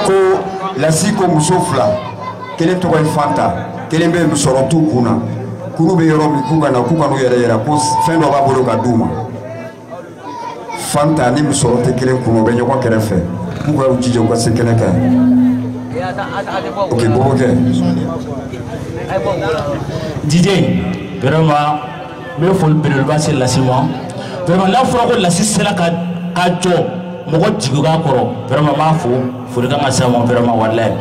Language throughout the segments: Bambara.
Ko Lasi ko muso fila kelen tɔgɔ ye Fanta kelen bɛ musɔrɔ t'u kun na k'olu bɛ yɔrɔ min k'u ka na k'u ka n'u yɛrɛ yira ko fɛn dɔ b'a bolo ka d'u ma. Fanta ni musɔrɔ tɛ kelen kun u bɛ ɲɔgɔn kɛrɛfɛ k'u ka u jija u ka se kɛnɛ kan. Ok, Bobokɛ. DJ, vraiment n bɛ foli belebeleba se Lasi ma. Vraiment n'a fɔra ko Lasi sera ka jɔ mɔgɔ jigi k'a kɔrɔ, vraiment n b'a fo, foli kan ka s'a ma vraiment walayi.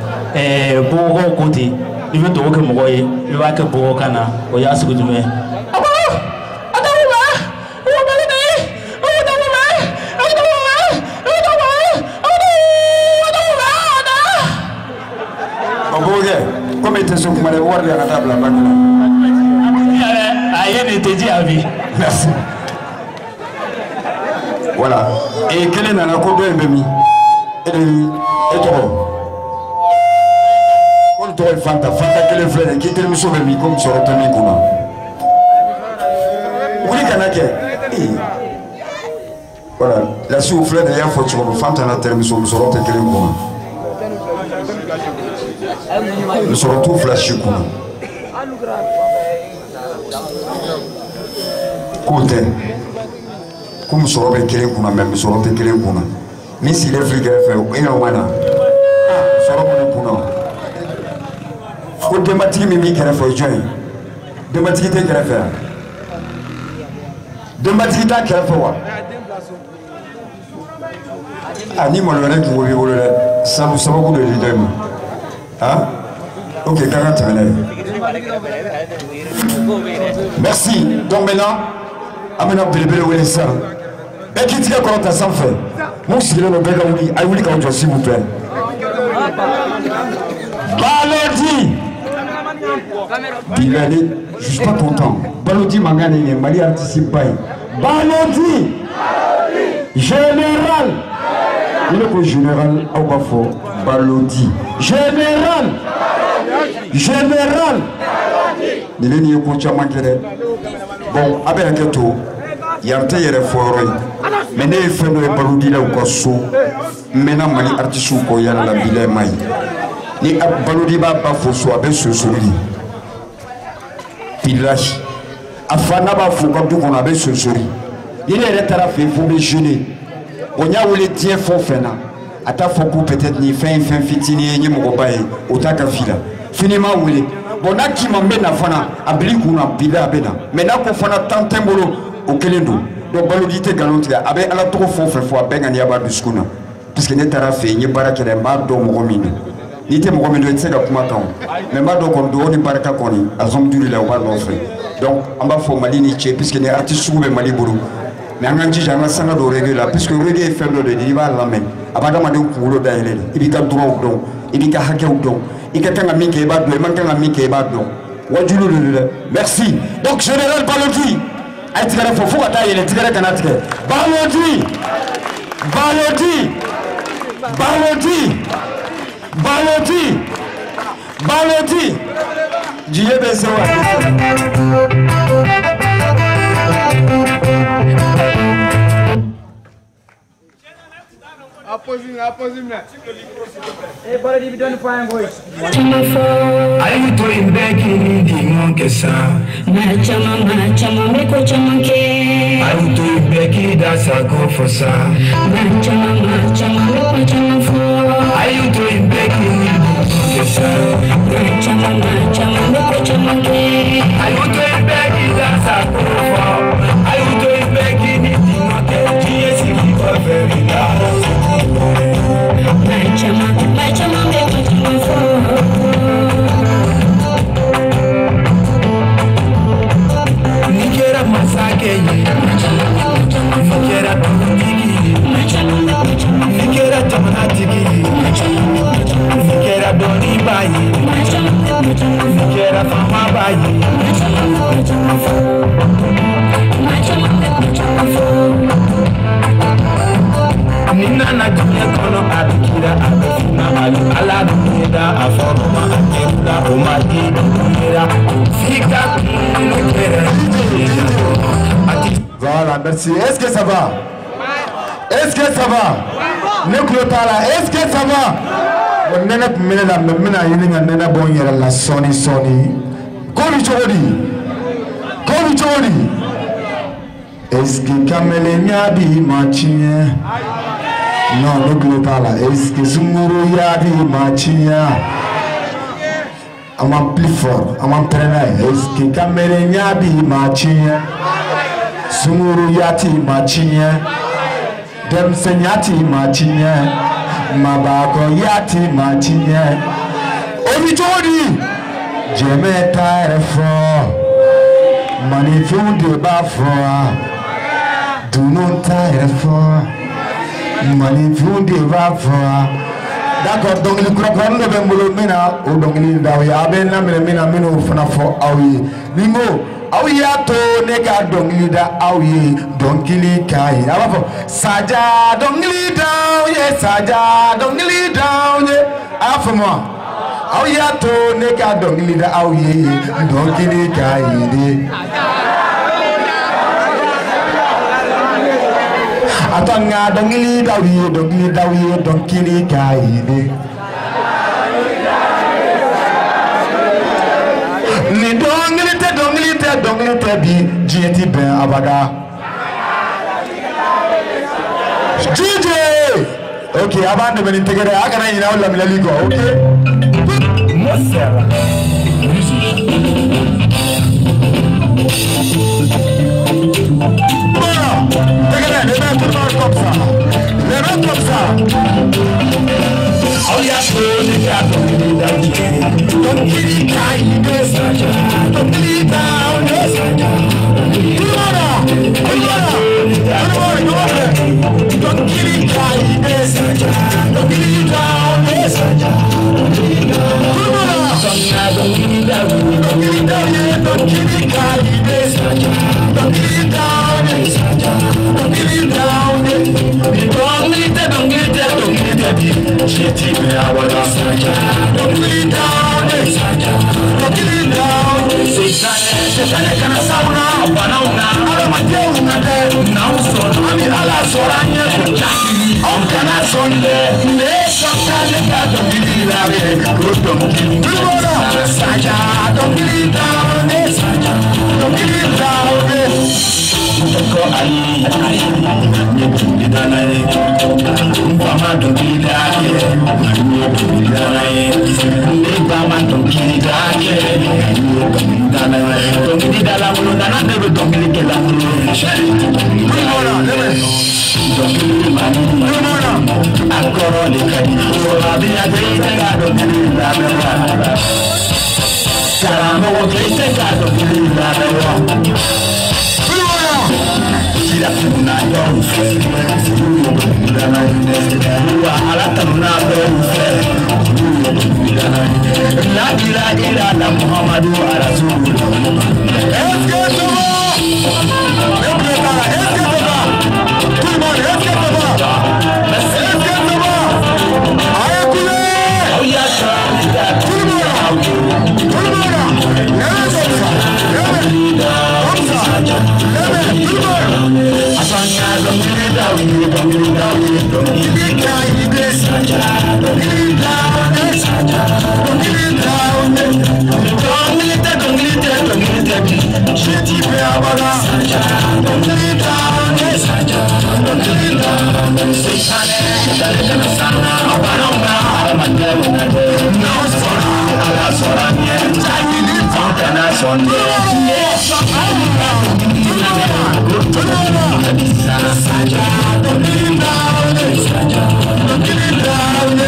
Bobɔkaw ko ten, i bɛ dugawu kɛ mɔgɔ ye, i b'a kɛ bɔbɔkan na, o y'a sugu jumɛn ye? Bobokɛ, komi i tɛ se kuma la, i bɛ wari di yan ka taa bila banque la. A ye nin tɛ ji a bi. Merci. Voilà. Et kelen nana ko dɔ in bɛ min? E de e tɔgɔ? Ko nin tɔgɔ ye Fanta. Fanta kelen filɛ nin ye, k'i terimuso bɛ min ko musɔrɔ tɛ min kunna. Wuli kana kɛ. Voilà. Lasi o filɛ nin ye, i y'a fɔ cogo min, Fanta n'a terimuso musɔrɔ tɛ kelen kunna. Musɔrɔ t'u fila si kunna. K'o tɛ. Ko musɔrɔ bɛ kelen kunna mɛ musɔrɔ tɛ kelen kunna. Min sigilen filɛ kɛrɛfɛ, e n'o ma na. Musɔrɔ bɛ ne kunna. Ko denbatigi min b'i kɛrɛfɛ o ye jɔn ye? Denbatigi tɛ kɛrɛfɛ yan? Denbatigi t'a kɛrɛfɛ wa? A ni maloya kungo b'i bolo dɛ. Sabu sababu de di dɔ ma. Han? Ok, k'an ka tɛmɛ n'a ye. Merci. Donc maintenant, an bɛna belebele wele sisan. Bɛɛ k'i tigɛ kɔrɔta sanfɛ. Mun sigilen don bɛɛ ka wuli, a ye wuli k'aw jɔ s'il vous plaît. Balodi. Bilali, je suis pas content. Balodi mankan de ye Mali artiste ba ye. Balodi. Général. Ni ne ko général, aw b'a fɔ Balodi. Général. Général. Nin ne nin ye ko caman kɛ dɛ. Bon, a bɛ hakɛ to, yan tɛ yɛrɛ fɔ yɔrɔ ye. Mais ne ye fɛn dɔ ye Balodi la u ka so. N mɛnna Mali artiste kɔ yala la bilayi ma ye. Ni Balodi b'a ba fo so, a bɛ sonsori de. Bilahi. A fa n'a b'a fo u ka du kɔnɔ, a bɛ sonsori. Ni ne yɛrɛ taara fɛ yen fo n bɛ jeûner. Bon, n y'a wele diɲɛ fɛn o fɛn na. A t'a fɔ ko peut-être nin fɛn ye fɛn fitinin ye, n ye mɔgɔba ye, o t'a ka fi la. Fini m'a wele. Bon, n'a k'i ma n bɛ na fana, a bil'i kun na, bilahi a bɛ na. Mais n'a ko fana temps tɛ n bolo, o kelen don. Donc Balodi tɛ nkalon tigɛ, a bɛ Ala tɔgɔ fɛn o fɛn fɔ, a bɛɛ ŋaniya b'a dusukun na. Puisque ne taara fɛ yen, n ye baara kɛ dɛ, n b'a dɔn mɔgɔ min don. N'i tɛ mɔgɔ min dɔn, i tɛ se ka kuma kan o. Mais n b'a dɔn kɔni, dugawu ni barika kɔni, alhamdulilayi, o b'a nɔfɛ. Donc an b'a fɔ Mali ni ce, puisque ni artiste sugu bɛ Mali bolo. Mais an k'an jija an ka sanga don reggae la, puisque reggae ye fɛn dɔ de ye, n'i b'a lamɛn, a b'adamaden kunkolo dayɛlɛ de. I b'i ka droits dɔn, i b'i ka hakɛw dɔn, i ka kan ka min kɛ i b'a dɔn, i man kan ka min kɛ i b'a dɔn. Wajulu de don dɛ. Merci. Donc général Balodi, a ye tigɛrɛ fɔ fo ka taa yɛlɛ, tigɛrɛ kana tigɛ. Balodi, Balodi, Balodi, Balodi, Balodi. Diɲɛ bɛ se wa? Ayi to in bɛɛ k'i ni dingɔ kɛ sa. Maa caman bɛ ko caman kɛ. Ayi to in bɛɛ k'i da sago fɔ sa. Maa caman bɛ ko caman fɔ. Ayi to in bɛɛ k'i ni dingɔ kɛ sa. Maa caman bɛ ko caman kɛ. Ayi to in bɛɛ k'i da sago fɔ. Ayi to in bɛɛ k'i ni dingɔ kɛ. Diɲɛ sigi kɔfɛ i la. Maa caman bɛ ko caman fɔ. N'i kɛra masakɛ ye, n'i kɛra dugutigi ye, n'i kɛra jamanatigi ye, n'i kɛra dɔnnibaa ye, n'i kɛra faamaba ye. Ni nana diɲɛ kɔnɔ a bɛ kira a bɛ funa a bɛ ala bɛ da a fɔlɔ ma a kɛra o ma di yera f'i ka kunkolo kɛrɛ. Voilà, merci. Est-ce que ça va? Est-ce que ça va? Ne tulo t'a la, est-ce que ça va? Bon, nɛnɛ tun bɛ ne la, mais n bɛna ɲini ka nɛnɛ bɔ n yɛrɛ la sɔɔni sɔɔni. Ko bɛ cogo di? Ko bɛ cogo di? Est-ce que kamelenya b'i ma tiɲɛ? Non, ne tulo t'a la. Est-ce que sunkuruya b'i ma tiɲɛ? An b'an plus fort, an b'an pɛrɛn n'a ye. Est-ce que kamelenya b'i ma tiɲɛ? Sunkuruya t'i ma tiɲɛ? Denmisɛnya t'i ma tiɲɛ? Mabakɔya t'i ma tiɲɛ? O bɛ cogo di? Jɛmɛ t'a yɛrɛ fɔ, maninfinw de b'a fɔ, dunun t'a yɛrɛ fɔ, maninfinw de b'a fɔ. D'accord, dɔnkili kurakurani dɔ bɛ n bolo, n bɛna o dɔnkili da aw ye. A bɛ n laminɛ min na, n bɛna o fana fɔ aw ye. Ni n ko aw y'a to ne ka dɔnkili da aw ye, dɔnkili ka ɲi. A b'a fɔ Saja dɔnkili da aw ye, Saja dɔnkili da aw ye. A y'a faamu wa? Aw y'a to ne ka dɔnkili da aw ye, dɔnkili ka ɲi de. A to n ka dɔnkili da aw ye, dɔnkili da aw ye, dɔnkili ka ɲi de. Ni dɔnkili tɛ, dɔnkili tɛ, dɔnkili tɛ bi, diɲɛ ti bɛn abada. DJ! Ok, a b'an dɛmɛ ni tɛgɛrɛ ye, a kana ɲinɛ aw laminɛli kɔ, ok? Mosera Musique. Voilà. Tɛgɛrɛ, les mains, tout le monde comme ça. Les mains comme ça. Aw y'a to ne ka dɔnkili da aw ye, dɔnkili ka ɲi de. Dɔnkili da aw ye. Tout le monde, tout le monde, tout le monde, ɲɔgɔn fɛ. Dɔnkili ka ɲi de. Dɔnkili da aw ye. Tout le monde. Dɔnkili da aw ye. Dɔnkili da aw ye, dɔnkili ka ɲi de. Dɔnkili da aw ye. Dɔnkili da aw ye. Ni dɔnkili tɛ, dɔnkili tɛ, dɔnkili tɛ bi, diɲɛ ti bɛn abada. Dɔnkili da aw ye. Dɔnkili da aw ye. Sitanɛ, sitanɛ kana s'aw na, banaw na, Adamadenw na dɛ, n'aw sɔnna, an bɛ Ala sɔrɔ an ɲɛ. Jaki, Anw kana sɔn dɛ. Ne ka taa ne ka dɔnkili lamɛn, ko dɔnkili. Tout le monde. Saja, dɔnkili da aw ye. Dɔnkili da aw ye. Ko ayi, n ye dɔnkilidala ye, n fa ma dɔnkilida kɛ, n ye dɔnkilidala ye, ne ba ma dɔnkilida kɛ, n ye dɔnkilidala ye. Dɔnkilidala bolo nana, ne bɛ dɔnkili kɛla bolo. Tout le monde, les mains. Dɔnkili man di, Tout le monde. a kɔrɔ de ka di. A bɛ na kɛ i tɛ ka dɔnkili lamɛn wa? Karamɔgɔ kɛ i tɛ ka dɔnkili lamɛn wa? Tout le monde. Kira tununa dɔw fɛ, olu ye dɔnkilidala ye. Wa Ala tanuna dɔw fɛ, olu ye dɔnkilidala ye. La ilaha illallah Muhammadu Rasulullah. Est-ce que ça va? Ne tulo t'a la, est-ce que ça va? Tout le monde, est-ce que ça va? Est-ce que ça va? A ye kule! Aw y'a ta Tout le monde, tout le monde, les mains comme ça, les mains comme ça, les mains, tout le monde. A sɔn ka dɔnkili da u ye, dɔnkili da u ye, dɔnkili Dɔnkili ka ɲi de. Dɔnkili da aw ye. Dɔnkili da aw ye. Dɔnkili tɛ, dɔnkili tɛ, dɔnkili tɛ bi. Diɲɛ ti bɛn abada. Dɔnkili da aw ye. Dɔnkili da aw ye. Sitanɛ, sitanɛ kana s'an na, banaw na, hadamadenw na dɛ. N'aw sɔnna, Ala sɔrɔ an ɲɛ. Jahili fa. Anw kana sɔn dɛ. Tout le monde. Saja, Dɔnkili da aw ye. Dɔnkili da aw ye.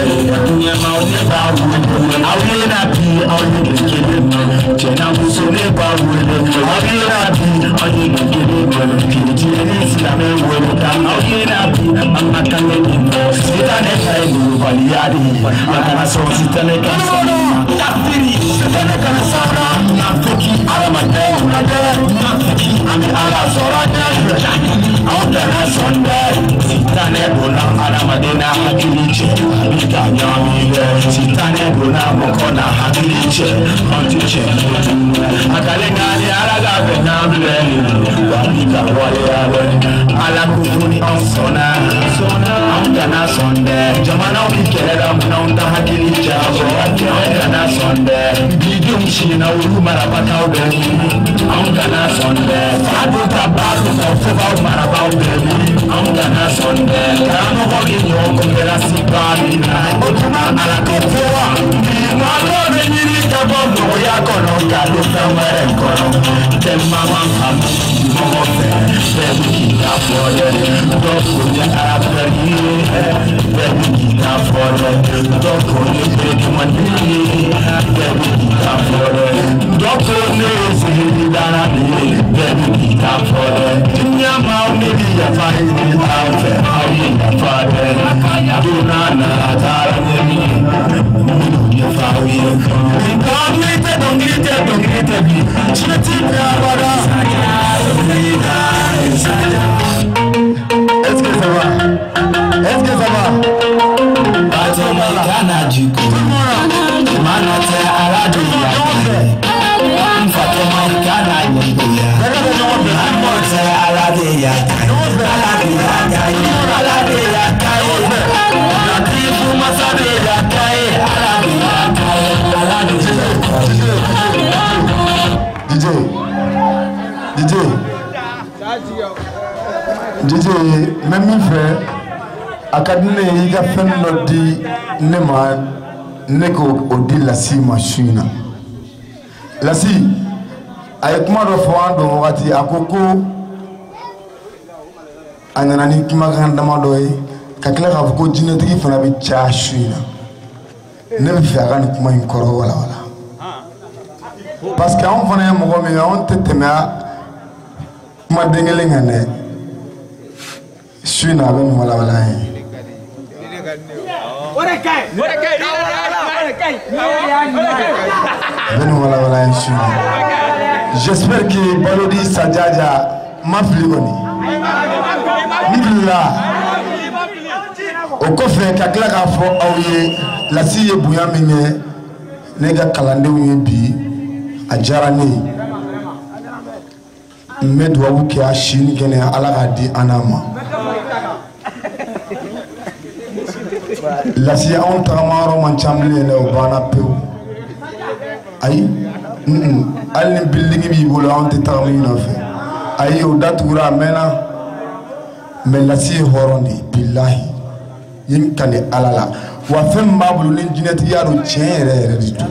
Ɲɛmaw ne b'a wele, aw ye na bi, aw ye nin kelen ma. Cɛ n'a muso ne b'a wele, aw ye na bi, aw ye nin kelen ma. Kerecɛn ni silamɛ wele ta, aw ye na bi, an ka kan nin ma. Sitanɛ ta ye nin ye. dɔnbaliya de ye. A kana sɔn sitanɛ ka sɔn kafiri sitanɛ kana sɔn na nafiki adamadenw lajɛ nafiki an bɛ ala sɔrɔ ɲɛfɛ anw tɛna sɔn dɛ. Sitanɛ donna adamaden n'a hakili cɛ a bɛ ka ɲagami dɛ. Sitanɛ donna mɔgɔ n'a hakili cɛ an ti cɛ a kalen k'ale ala ka fɛn ɲagaminen wa bi ka waleya dɛ. Ala ko ko ni anw sɔnna anw kana sɔn dɛ. Jamanaw bi kɛlɛ la munna anw ta hakili jabɔ anw kana sɔn dɛ. Bidenw sini na olu marabagaw bɛ anw kana sɔn dɛ. Fa dun ta ba dun ta fo k'aw marabagaw bɛ anw kana sɔn dɛ. Karamɔgɔ bɛ ɲɔgɔn kɔnfɛransi ba min na o tuma ala ko fo wa. Maa dɔ bɛ ɲini ka bɔ nɔgɔya kɔnɔ ka don fɛn wɛrɛ kɔnɔ. Tellement ma faamu mɔgɔ fɛ bɛɛ bɛ k'i ta fɔ dɛ. Dɔw ko ne arabɛ ye bɛɛ bɛ k'i ta fɔ dɛ. Dɔw ko ne berekemani ye bɛɛ bɛ k'i ta fɔ dɛ. Dɔw ko ne ye sigilidala de ye bɛɛ bɛ k'i ta fɔ dɛ. Diɲɛ maaw ne bɛ yafa ɲini aw fɛ aw ye yafa dɛ. Don n'a nana taara ɲɛ min ye minnu ɲɛfɔ aw ye. Dɔnkili tɛ dɔnkili tɛ dɔnkili tɛ bi diɲɛ ti bɛn abada. Est-ce que ça va? Est-ce que ça va? Batoma kana jugu, mana tɛ ala de ya kɛ. Fatoma kana ɲɛngoya, mana tɛ ala de ya kɛ. Ala de ya kɛ, ala de ya kɛ. Latifu masa de ya kɛ, ala de ya kɛ, ala de ya kɛ. DJ, DJ, DJ, n bɛ min fɛ a ka di ne ye i ka fɛn dɔ di ne ma ne k'o di Lasi ma su in na. Lasi a ye kuma dɔ fɔ an don wagati a ko ko a nana ni kumakan damadɔ ye ka tila k'a fɔ ko jinɛtigi fana bɛ caya su in na. Ne bɛ fɛ a ka nin kuma in kɔrɔ walawala. Parce que anw fana ye mɔgɔ min ye anw tɛ tɛmɛ kumaden kelen kan dɛ. Su in na a bɛ nin walawala an ye. A bɛ nin walawala an ye su in na. J'espère que Balodi Sajaja ma fili kɔni. N filila. O kɔfɛ ka tila k'a fɔ aw ye Lasi ye bonya min kɛ ne ka kalandenw ye bi a diyara ne ye. N bɛ dugawu kɛ a si ni kɛnɛya ala k'a di an n'a ma. Lasi anw tagama yɔrɔ man ca bilen dɛ o banna pewu. Ayi hali ni bilidigi b'i bolo anw tɛ tagama i nɔfɛ. Ayi o datugura a mɛnna mɛ Lasi ye hɔrɔn de ye bilahi n ye n kali ala la wa fɛn min b'a bolo ni jinɛtigiya don tiɲɛ yɛrɛ yɛrɛ de don.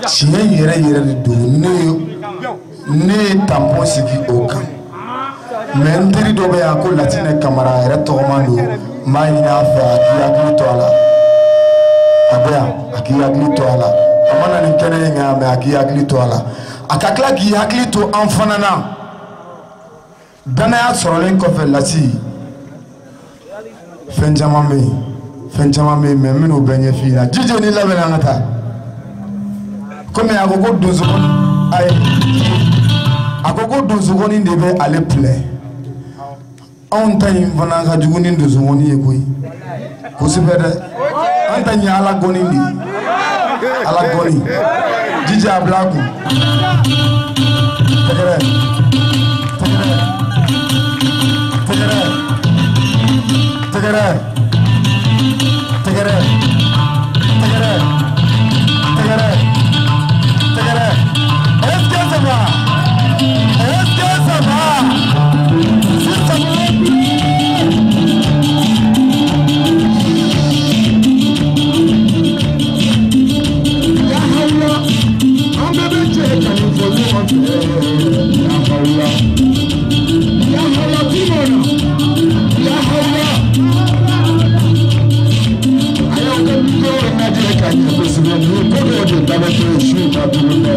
Tiɲɛ yɛrɛ yɛrɛ de don ne ye tanpɔn sigi o kan. Mɛ n teri dɔ bɛ yan ko Latinɛ Kamara a yɛrɛ tɔgɔma don n b'a ɲini a fɛ a k'i hakili to a la. A bɛ yan a k'i hakili to a la. A ma na nin kɛnɛ in kan mɛ a k'i hakili to a la. A ka tila k'i hakili to an fana na. Danaya sɔrɔlen kɔfɛ Lasi fɛn caman bɛ yen fɛn caman bɛ yen mɛ n bɛn'o bɛɛ ɲɛf'i ɲɛna. Jije n'i labɛnna an ka taa. Komi a ko ko donsokɔni ayi a ko ko donsokɔni de bɛ ale filɛ. Anw ta in fana ka jugu ni donsokɔni ye koyi. Kosɛbɛ dɛ. An ta in ye ala gɔni de ye. Ala gɔni. Jije a bila a kun. Tɛgɛrɛ. Tɛgɛrɛ. Tɛgɛrɛ. Tɛgɛrɛ. Tɛgɛrɛ. Tɛgɛrɛ. Tɛgɛrɛ. Tɛgɛrɛ. Est-ce que ça va? Est-ce que ça va? Si ça va. Ya hawla, an bɛɛ bɛ jɛ ka nin fɔ ɲɔgɔn fɛ. Ya hawla, ya hawla timona, ya hawla. A y'aw ka mikoro lajɛ ka ɲɛ kosɛbɛ nin ko dɔw de dabɔtɔ ye su in na tuguni dɛ.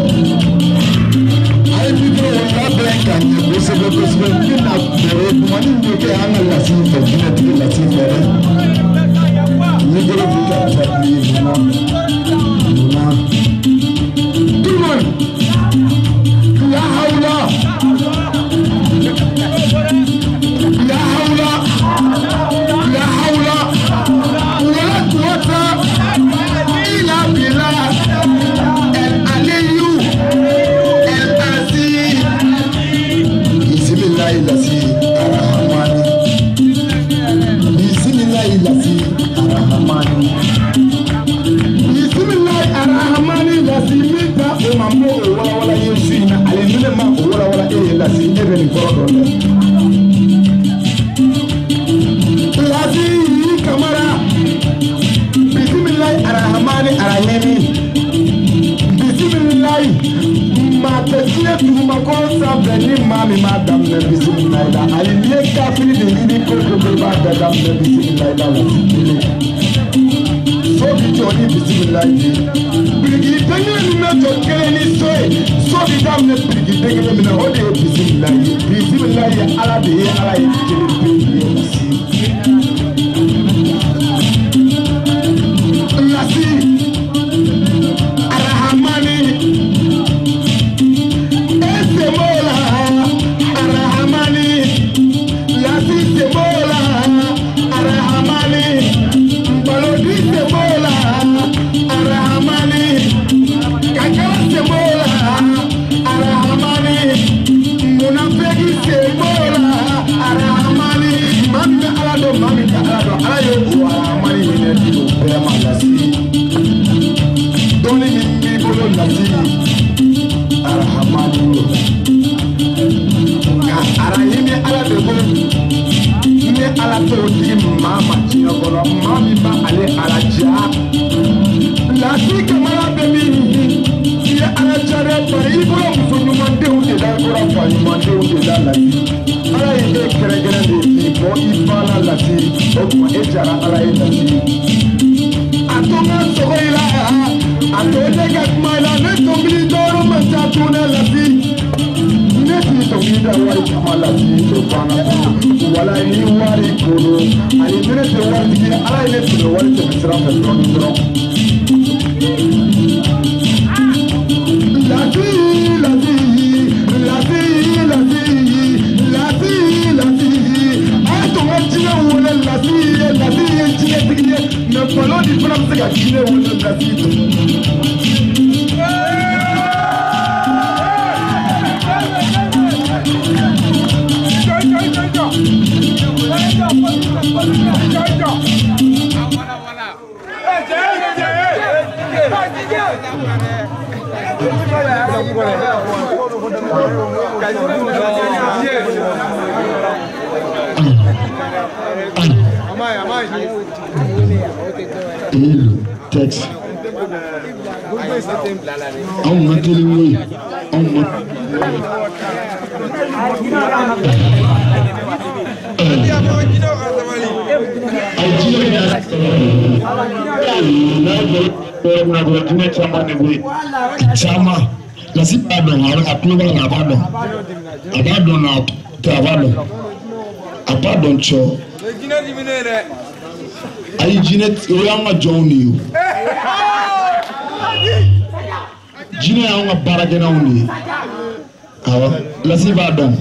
A ye mikoro labɛn ka ɲɛ kosɛbɛ kosɛbɛ n bɛna baro dumuni bɛ kɛ an ka Lasi fɛ jinɛtigi Lasi fɛ dɛ. Bisimilayi lasi arahamani. Bisimilayi arahamani lasi min ta o ma n b'o walawala ye su in na ale ni ne ma o walawala e ye lasi e bɛ nin kɔrɔ dɔn dɛ. Lasi Kamara bisimilayi arahamani arahimi bisimilayi maa tɛ diɲɛ dugumakolo sanfɛ ni maa min m'a daminɛ bisimilayi la ayi n'i ye kafiri de ɲini ko ko i b'a bɛɛ daminɛ bisimilayi la lasi kelen so bi jɔ ni bisimilayi ye biriki den kelen min bɛ jɔ kelen ni so ye so bi daminɛ biriki den kelen min na o de ye bisimilayi ye bisimilayi ye ala de ye ala ye kelen pe ye lasi. Lasi arahamani esemola arahamani lasi semola arahamani balodi semola arahamani kakala semola arahamani munafegi semola arahamani maa min bɛ ala dɔn maa min tɛ ala dɔn ala ye o arahamani hinɛ di o bɛɛ ma lasi. Dɔnni min b'i bolo lasi arahamani nka arahimi ala de ko ni ala t'o di maa ma diɲɛ kɔnɔ maa min b'ale ala diya lasi Kamara bɛ min i ye ala diya dɛ bari i bolo muso ɲumandenw de la i bɔra fa ɲumandenw de la lasi ala ye e kɛrɛnkɛrɛn de k'i bɔ i fa la lasi o tuma e diyara ala ye lasi. A to n ka sogo i la a to ne ka kuma i la ne dɔnkili dɔɔnin ma ca tun ne lasi ne t'i dɔnkili da wari kama lasi o banna wala ni wari ko don ani ne tɛ waritigi ye ala ye ne tɛmɛ wari tɛmɛ sira fɛ dɔɔnin dɔrɔn. Lasi lasi lasi lasi lasi lasi a ye to n ka jinɛ wele lasi ye lasi ye jinɛtigi ye mɛ balon de fana bɛ se ka jinɛ wele lasi. Ilu texte anw ma teli koyi anw ma. Jinɛ caman de bɛ yen caman lasi b'a dɔn a tulo b'a la a b'a dɔn a b'a dɔn n'a tɛ a b'a dɔn a b'a dɔn cɔ. Ayi jinɛ o y'an ka jɔnw de ye o jinɛ y'anw ka baarakɛlaw de ye awɔ lasi b'a dɔn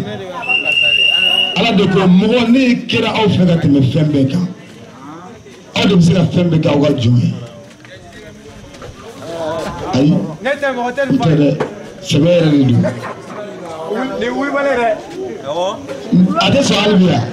ala de ko mɔgɔ ne kɛra aw fɛ ka tɛmɛ fɛn bɛɛ kan aw de bɛ se ka fɛn bɛɛ kɛ aw ka jɔn ye ayi o tɛ dɛ sɛbɛ yɛrɛ de don a tɛ sɔn hali bi yan.